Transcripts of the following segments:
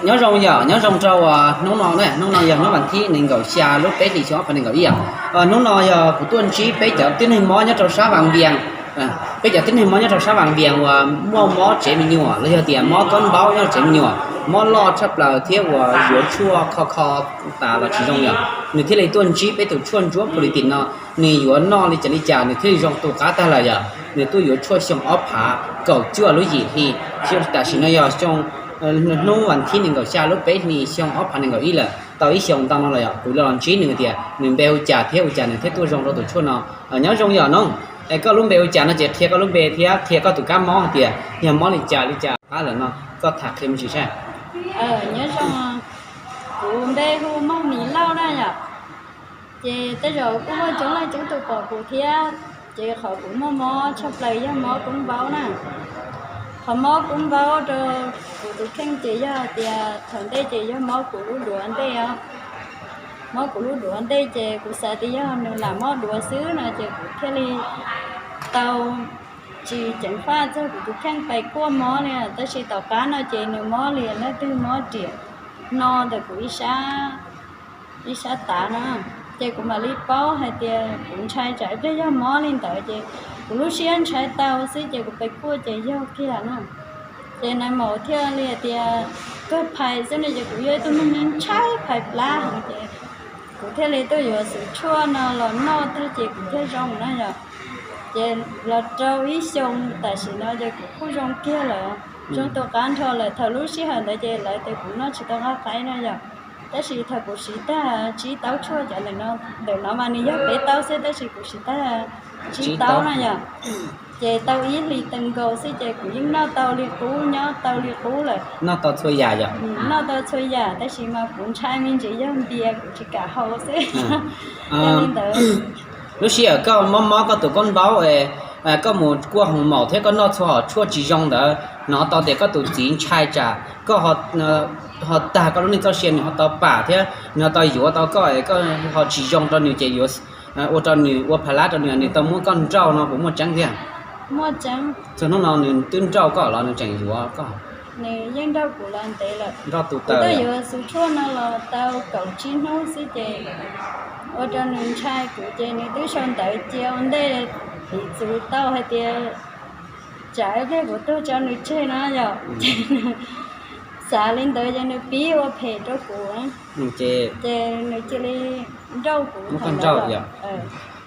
Nyob zoo yom, nyob zoo rau hnub no, hnub no yog hnub vas thib nees nkaum xya lub peb hlis xyoo ob phav nees nkaum ib yom. Hnub no yog kuv tuaj ntsib peb cov tib neeg mob nyob rau sab Vaj Vias, peb cov tib neeg mob nyob rau sab Vaj Vias uas muaj mob tsev me nyuam los yog tias mob kab npaub nyob tsev me nyuam, mob loj tshaj plaws thiab uas yuav tshuaj kho kho tas los tsis zoo yom, nws thiaj li tuaj ntsib peb tus tshuaj ntsuab pus lis tim no. Nws yuav noj li cas li cas nws thiaj li zoo tu qab tag lawm yom. Nws tuaj yuav tshuaj xyoo ob phav kaum cuaj lub yim hli, tam sim no yog xyoo, hnub vas thib nees nkaum xya lub peb hlis xyoo ob phav nees nkaum ib lawm, tau ib xyoos ntau no los yom. Kuv los ntsib nws tias nws npe hu cas thiab ua cas nws thiaj tuaj zoo rau tus tshuaj no. Nyob zoo yom no, es koj lub npe hu cas no ces qhia koj lub npe thiab qhia koj tus kab mob hais tias yog mob li cas li cas qab lawm no koj tham qhia me ntsis saib. Nyob zoo, kuv npe hu Mog Mis Lauj na yom. Ces tej zaum kuj muaj coob leej coob tus pom kuv thiab. Ces qhov kuv muaj mob tshaj plaws yog mob kub npaub na. Qhov mob kub npaub rau kuv tus kheej ces yog hais tias thaum ntej ces yog mob kuv lub duav ntej os. Mob kuv lub duav ntej ces kuv xav tias yog nws lam mob duav xwb no ces kuv thiaj li tau tsis ceev faj txog kuv tus kheej pais kuaj mob li. Tab sis tom qab no ces nws mob li leej twg mob riam no ntawm kuv ib sab tav no. Ces kuv mam li paub hais tias kuv ntshai tsam ib pliag yog mob li ntawd ces kuv lub siab ntshai tau xwb ces kuv pais kuaj ces yog kiag na. Ces nais maum thiaj li hais tias kawg phais xwb no ces kuv yog ib tug neeg ntshai phais plab heev ces kuv thiaj li tuaj yuav xwm tshuaj no los noj tag ces kuv thiaj zoo na yom. Ces los rau ib xyoo tam sim no ces kuv kuj zoo kiag lawm, zoo tu qab nrho lawm. Thaum lub sij hawm ntawd ces lawv tias kuv noj tsis tau nqaij qaib na yom. Tab sis thaum kuv siv tag tsib taub tshuaj cov ntawm no, ntawm no mas nws yog peb taub xwb tab sis kuv siv tag tsib taub na yom. Ces tau ib hlis teev nkaus xwb ces kuv yeej noj tau li qub, nyob tau li qub lawm. Noj tau txhua yam yom? Noj tau txhua yam tab sis mas kuv ntshai me ntsis yog npias kuv tsis kam haus xwb. Yog li ntawd. Lub sij hawm koj mob mob koj tus kab npaub, koj mus kuaj hoos maum thiab koj noj txhua hom tshuaj tsis zoo ntawd, hnov tau tias koj tus txiv ntshai tsam koj ho tag koj lub neej txoj sia, nws ho tau pam thiab nws ho tau yuav tau koj, koj ho tsis zoo rau nws ces yuav ua rau nws ua pha lab rau nws, nws tau muab koj nrauj no puas muaj tseeb thiab? Txhua hnub no nws twb nrauj koj los nws tseem yuav koj? Nws yeej nrauj kuv los ntev lawm. Nrauj tus taw. Kuv twb yuav xwm tshuaj no los tau kaum tsib hnub xwb ces ua rau nws ntshai kuv ces nws twb sau ntawv cia ua ntej, piv txwv tau hais tias tsam ib pliag kuv tuag tso nws tseg no yom. Xav li ntawd ces nws pib ua phem rau kuv, ces nws cia li nrauj kuv muab koj nrauj yom.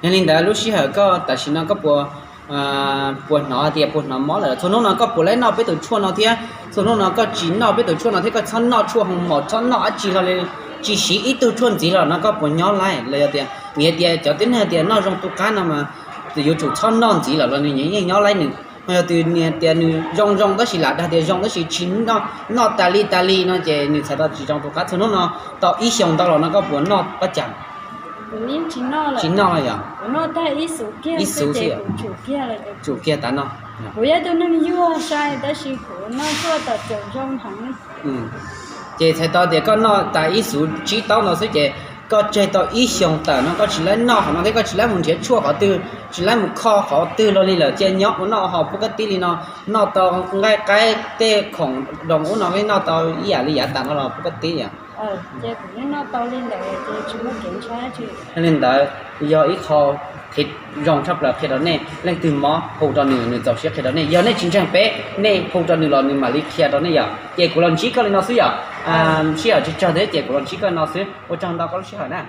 Yog li ntawd lub sij hawm koj tam sim no koj puas, puas hnov tias puas hnov mob lawm? Txhua hnub no koj puas laib noj peb tus tshuaj no thiab txhua hnub no koj tsis noj peb tus tshuaj no thiab koj txhob noj tshuaj hoos maum, txhob noj dab tsi hlo li, tsis siv ib tug tshuaj ntxiv los no koj puas nyob laib? Los yog tias nws hais tias cov tib neeg tias noj zoo tu qab no mas yuav tsum txhob noj ntxiv lawm los nws yeej nyob laib nws? Ho yog tias nws zoo zoo tab sis lam dag tias zoo tab sis tsis noj, noj tas li tas li no ces nws txhais tau tsis zoo tu qab. Txhua hnub no tau ib xyoos ntau los no koj puas noj pab cas? Tsis noj los yog? Ib xuv xwb. Tsum kiag tas no. Kuv yog tus neeg yuag sai tab sis kuv noj tshuaj tau caum zoo heev. Ces txhais tau tias koj noj tas ib xuv tsib taub no xwb ces koj tseg tau ib xyoos tawm no koj tsis laib noj qhov no thiab koj tsis laib mus nrhiav tshuaj qhov twg, tsis laib mus kho qhov twg los li lawm, cia nyob ua noj haus pub kab tib li no, noj tau nqaij qaib tej khoom doos ub no noj tau ib yam li yav tas no los pub kab tib yom. Yog li ntawd, yog ib qho qhia zoo tshaj plaws qhia rau nej, leej twg mob hu rau nws, nws txaus siab qhia rau nej. Yog nej tsis ntseeg peb, nej hu rau nws los nws mam li qhia rau nej yom. Ces kuv los ntsib koj li no xwb yom. Sij hawm tsawg tsawg thiab ces kuv los ntsib koj li no xwb, ua tsaug ntau koj lub sij hawm na.